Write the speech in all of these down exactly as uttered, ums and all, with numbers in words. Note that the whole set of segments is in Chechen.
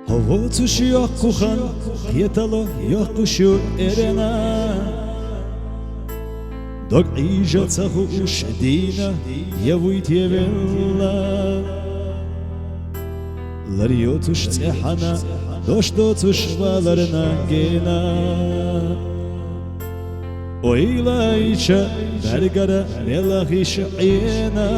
Хьо воцуш йоккха хан, кхетало йоккхуш ю эрна. Дог Ӏийжа ца хууш дийна я вуй те велла. Лар йоцуш цӀехьана, дош доцуш валарна гена. Ойла йича, бӀаргара мелла гӀиш Ӏена.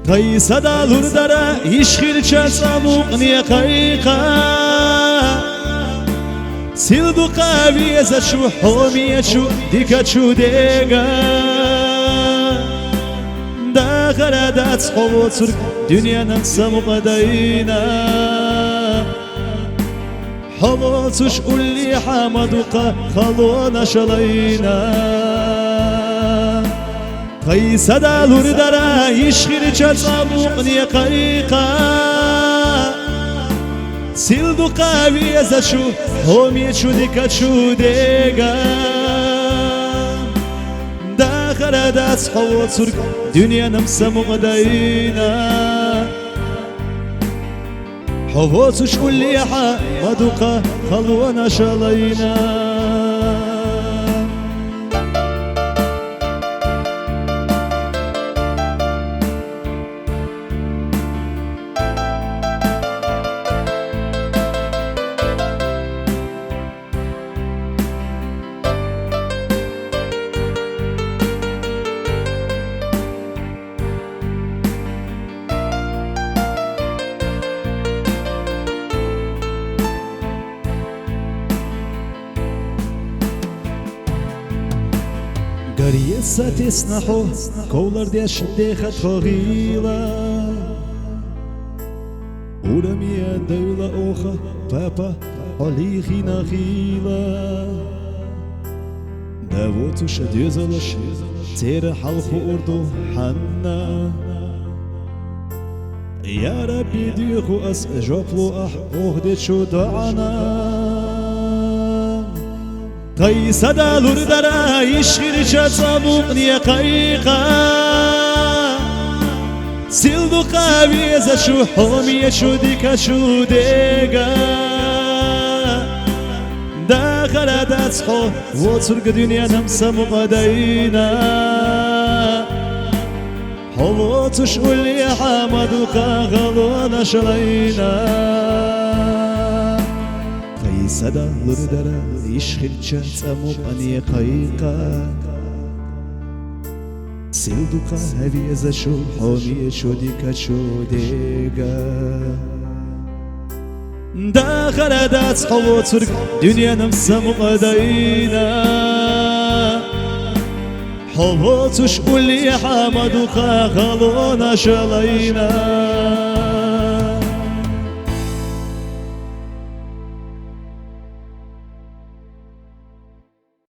Тхай сада лур дара йиш хилча цӀа мукъане кхайкха. Сил ду-кха везачу, хьомечу, дикачу дега. Дахар дац хьо воцург дуьненан самукъадайна. Хьо воцуш уллехьа ма ду-кха халонаш лайна. Тхай сада лур дара йиш хилча цӀа мукъане кхайкха. Сил ду-кха везачу, хьомечу, дикачу дега. Дахар дац хьо воцург дуьненан самукъадайна. Хьо воцуш уллехьа ма ду-кха халонаш лайна. Гаре сатесна хьо, ковлар деш деха тхо гӀийла. Урам я девла оха, папа, хьо лийхина хийла. Да воцуш доьзалаш, церан хьал хуур ду хьанна. Я Рабби, дуьйху ас, жоп лу ахь оха дечу доӀана. Тхай сада лур дара йиш хилча цӀа мукъане кхайкха. Сил ду-кха везачу, хьомечу, дикачу дега. Дахар дац хьо воцург дуьненан самукъадайна. Хьо воцуш уллехьа ма ду-кха халонаш лайна. Тхай сада лур дара йиш хилча цӀа мукъане кхайкха. Сил ду-кха везачу, хьомечу, дикачу дега. Дахар дац хьо воцург дуьненан самукъадайна. Хьо воцуш уллехьа ма ду-кха халонаш лайна.